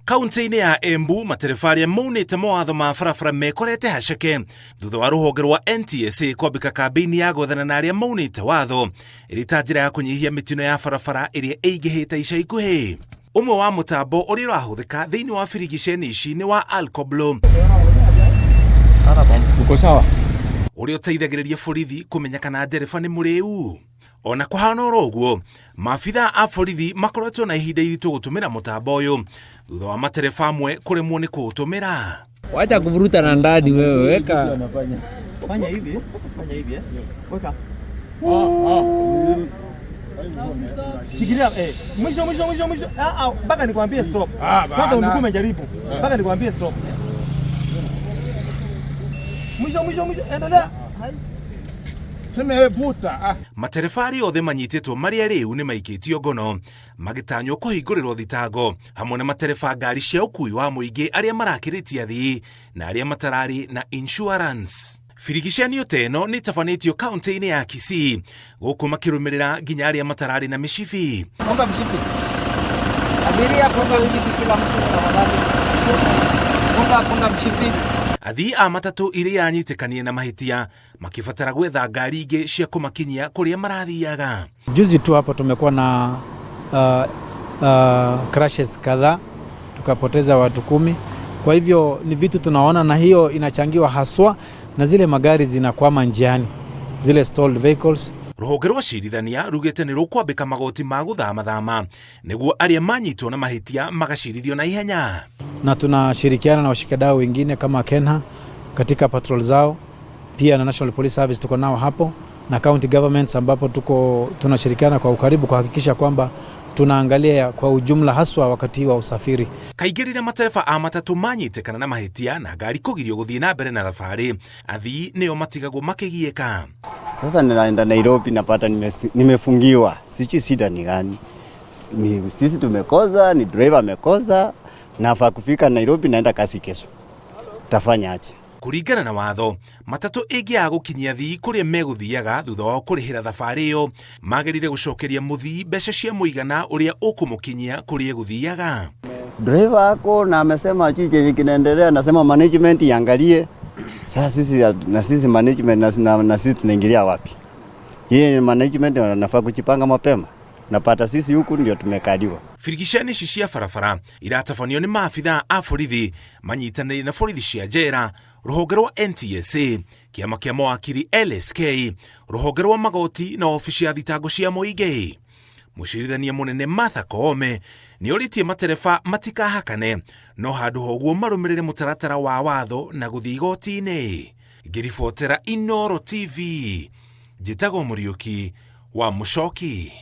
Kaunti-inĩ ya Embu, matereba arĩa maunĩte mawatho ma barabara mekorete haceke thutha wa rũhonge rwa NTSA kwambĩka kambĩini ya gwethana na arĩa maunĩte watho ĩrĩ ta njĩra ya kũnyihia mĩtino ya barabara ĩrĩa ĩingĩhĩte ica ikuhĩ. Ũmwe wa mũtambo ũrĩa ũrahũthĩka thĩinĩ wa birigiceni ici nĩ wa Alcoblow. Uko sawa? Ũrĩa ũteithagĩrĩria borithi kũmenya kana ndereba nĩ mũrĩu. Ona kũhana oro ũguo, maabitha a borithi makoretwo na ihinda iritũ gũtũmĩra mũtambo ũyũ thutha wa matereba amwe kũremwo nĩ kũũtũmĩra. Wacha kuvuruta na ndani wewe, weka. Fanya hivi, fanya hivi eh. Weka. Shikilia eh. Mwisho mwisho mwisho mwisho. Ah ah, mpaka nikwambie stop. Kwanza ulikuwa umejaribu. Mpaka nikwambie stop. Mwisho mwisho mwisho, endelea. Hai. Sema vuta. Ah. Matereba arĩa othe manyitĩtwo marĩ arĩu nĩ maikĩtio ngono magĩtanywo kũhingũrĩrwo thitango hamwe na matereba ngari cia ũkui wa mũingĩ arĩa marakĩrĩtie athii na arĩa matararĩ na insurance. Birigicanio ta ĩno nĩ ĩtabanĩtio kaunti-inĩ ya Kisii gũkũ makĩrũmĩrĩra nginya arĩa matararĩ na mĩcibi. Funga mshipi. Abiria funga mshipi kila mtu tafadhali. Funga funga mshipi. Athii a matatũ iria iranyitĩkanire na mahĩtia makĩbatara gwetha ngari ingĩ cia kũmakinyia kũrĩa marathiaga. Juzi tu hapo tumekuwa na crashes kadhaa tukapoteza watu 10. Kwa hivyo ni vitu tunaona, na hiyo inachangiwa haswa na zile magari zinakwama njiani, zile stalled vehicles. Rũhonge rwa cirithania rugĩte nĩ rũkwambĩka magoti ma gũthamathama nĩguo arĩa manyitwo na mahĩtia magacirithio na ihenya. Na tunashirikiana na washikadau wengine kama KeNHA katika patrol zao, pia na National Police Service tuko nao hapo, na county governments ambapo tuko tunashirikiana kwa ukaribu kuhakikisha kwamba tunaangalia kwa ujumla haswa wakati wa usafiri. Kaingĩ rĩrĩa matereba a matatũ manyitĩkana na mahĩtia na ngari kũgirio gũthiĩ na mbere na thabarĩ, athii nĩo matigagwo makĩgiĩka. Sasa ninaenda Nairobi napata nimefungiwa. Sijui shida ni gani. Ni sisi tumekosa, ni driver amekosa. Nafaa kufika Nairobi, naenda kazi kesho. Tafanya aje? Kũringana na watho, matatũ ĩngĩaga gũkinyia athii kũrĩa megũthiaga thutha wao kũrĩhĩra thabarĩ ĩyo, magĩrĩire gũcokeria mũthii mbeca cia mũigana ũrĩa ũkũmũkinyia kũrĩa egũthiaga. Driver ako na amesema hajui chenye kinaendelea, nasema management iangalie. Sasa sisi na sisi management na sisi tunaingilia wapi? Yeye management wanafaa kujipanga mapema. Napata sisi huku ndio tumekaliwa. Birigicani ici cia barabara iratabanio nĩ maabitha a borithi manyitanĩire na borithi cia njera, rũhonge rwa NTSA, kĩama kĩa mawakiri LSK, rũhonge rwa magoti na obici ya thitango cia mũingĩ. Mũcirithania mũnene Martha Koome nĩ orĩtie matereba matikahakane no handũ ha ũguo marũmĩrĩre mũtaratara wa watho na gũthiĩ igoti-inĩ. Ngĩribotera Inooro TV, njĩtagwo Mũriũki wa Mũcoki.